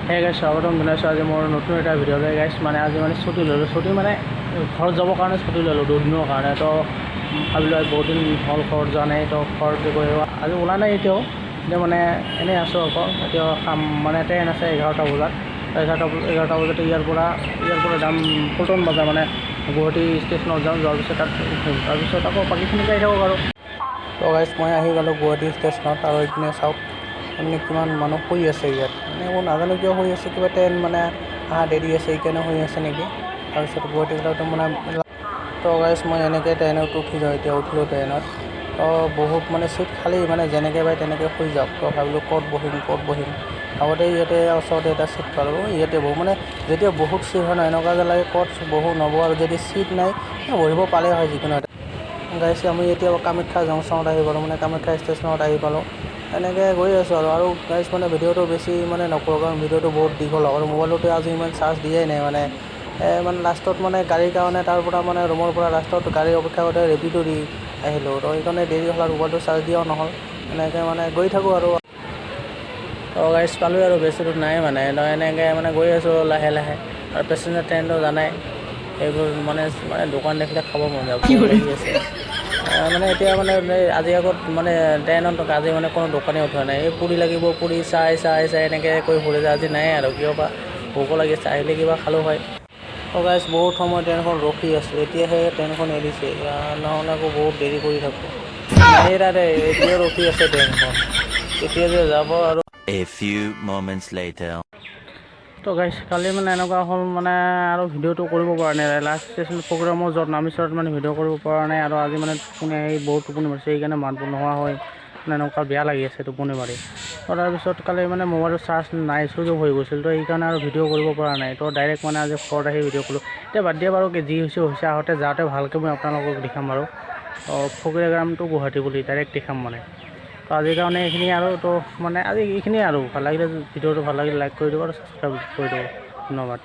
হে গাইছ, স্বাগতম জনাইছোঁ আজি মোৰ নতুন এটা ভিডিঅ'লৈ। গাইছ, মানে আজি মানে ছুটি ল'লোঁ। ছুটি মানে ঘৰত যাবৰ কাৰণে ছুটি ল'লোঁ দুদিনৰ কাৰণে। তো ভাবিলোঁ আজি বহুত দিন হ'ল ঘৰত যোৱা নাই, তো ঘৰত গৈ আজি ওলা নাই এতিয়াও। এতিয়া মানে এনেই আছোঁ আকৌ। এতিয়া কাম মানে ট্ৰেইন আছে 11টা বজাত। 11টা বজাতে ইয়াৰ পৰা যাম পল্টন বজাৰ, মানে গুৱাহাটী ষ্টেচনত যাম। যোৱাৰ পিছত তাত উঠিম, তাৰপিছত আকৌ বাকীখিনি যাই থাকক আৰু। তো গাইছ, মই আহি গ'লোঁ গুৱাহাটী ষ্টেচনত আৰু এইপিনে চাওক, মানে কিমান মানুহ শুই আছে ইয়াত। মানে মই নাজানো কিয় শুই আছে, কিবা ট্ৰেইন মানে অহা দেৰি আছে, সেইকাৰণে শুই আছে নেকি। তাৰপিছত গুৱাহাটী মানে তো গাইছ, মই এনেকৈ ট্ৰেইনত উঠি যাওঁ। এতিয়া উঠিলোঁ ট্ৰেইনত। তো বহুত মানে চিট খালী, মানে যেনেকৈ পায় তেনেকৈ শুই যাওক। তো ভাবিলোঁ ক'ত বহিম, ক'ত বহিম। আগতে ইয়াতে ওচৰতে এটা চিট পালোঁ, ইয়াতে বহোঁ। মানে যেতিয়া বহুত চিট হয় ন, এনেকুৱা যে লাগে ক'ত বহোঁ নবহোঁ, আৰু যদি চিট নাই বহিব পালেই হয় যিকোনো এটা। গাইছ, আমি এতিয়া কামাখ্যা জংচনত আহি পালোঁ, মানে কামাখ্যা ষ্টেচনত আহি পালোঁ। এনেকৈ গৈ আছোঁ আৰু। আৰু গাইছ, মানে ভিডিঅ'টো বেছি মানে নকৰোঁ, কাৰণ ভিডিঅ'টো বহুত দীঘল হ'ব আৰু মোবাইলটো আজি ইমান চাৰ্জ দিয়াই নাই। মানে মানে লাষ্টত মানে গাড়ীৰ কাৰণে তাৰ পৰা মানে ৰুমৰ পৰা লাষ্টত গাড়ী অপেক্ষা কৰোঁতে ৰেপিড' দি আহিলোঁ। তো সেইকাৰণে দেৰি হ'ল আৰু মোবাইলটো চাৰ্জ দিয়াও নহ'ল। এনেকৈ মানে গৈ থাকোঁ আৰু। তো গাইছ, পালোঁ আৰু, বেছি দূৰ নাই মানে। তো এনেকৈ মানে গৈ আছোঁ লাহে লাহে। আৰু পেচেঞ্জাৰ ট্ৰেইনটো জানাই, এইবোৰ মানে মানে দোকান দেখিলে খাব মন যায়, ভোক লাগি আছে। মানে এতিয়া মানে আজি আগত মানে ট্ৰেইনত আজি মানে কোনো দোকানেই উঠোৱা নাই। এই পুৰি লাগিব, পুৰি চাই চাই চাই এনেকৈ কৈ ফুৰিছে, আজি নাই আৰু। কিয় বা ভোকো লাগিছে, আহিলে কিবা খালোঁ হয়। তো গাইছ, বহুত সময় ট্ৰেইনখন ৰখি আছোঁ, এতিয়াহে ট্ৰেইনখন এৰিছে। নহ'লে আকৌ বহুত দেৰি কৰি থাকোঁ। এই তাতে এতিয়াও ৰখি আছে ট্ৰেইনখন, কেতিয়া যে যাব আৰু। A few moments later. তো গাইছ, কালি মানে এনেকুৱা হ'ল, মানে আৰু ভিডিঅ'টো কৰিব পৰা নাই। লাষ্ট ষ্টেচন প্ৰগ্ৰামৰ য'ত নামিছত মানে ভিডিঅ' কৰিব পৰা নাই। আৰু আজি মানে টোপনি আহি বহুত টোপনি মাৰিছে, সেইকাৰণে মাতবোৰ নোহোৱা হৈ মানে এনেকুৱা বেয়া লাগি আছে টোপনি মাৰি। তো তাৰপিছত কালি মানে মোবাইলটো চাৰ্জ নাই, চুইচ অফ হৈ গৈছিল। তো সেইকাৰণে আৰু ভিডিঅ' কৰিব পৰা নাই। তো ডাইৰেক্ট মানে আজি ঘৰত আহি ভিডিঅ' কৰিলোঁ। এতিয়া বাদ দিয়া বাৰু, যি হৈছে হৈছে। আহোঁতে যাওঁতে ভালকৈ মই আপোনালোকক দেখাম বাৰু। ফকীয়াগ্ৰাম টু গুৱাহাটী বুলি ডাইৰেক্ট দেখাম মানে। তো আজিৰ কাৰণে এইখিনিয়ে আৰু। তো মানে আজি এইখিনিয়ে আৰু। ভাল লাগিলে ভিডিঅ'টো, ভাল লাগিলে লাইক কৰি দিব আৰু ছাবস্ক্ৰাইব কৰি দিব। ধন্যবাদ।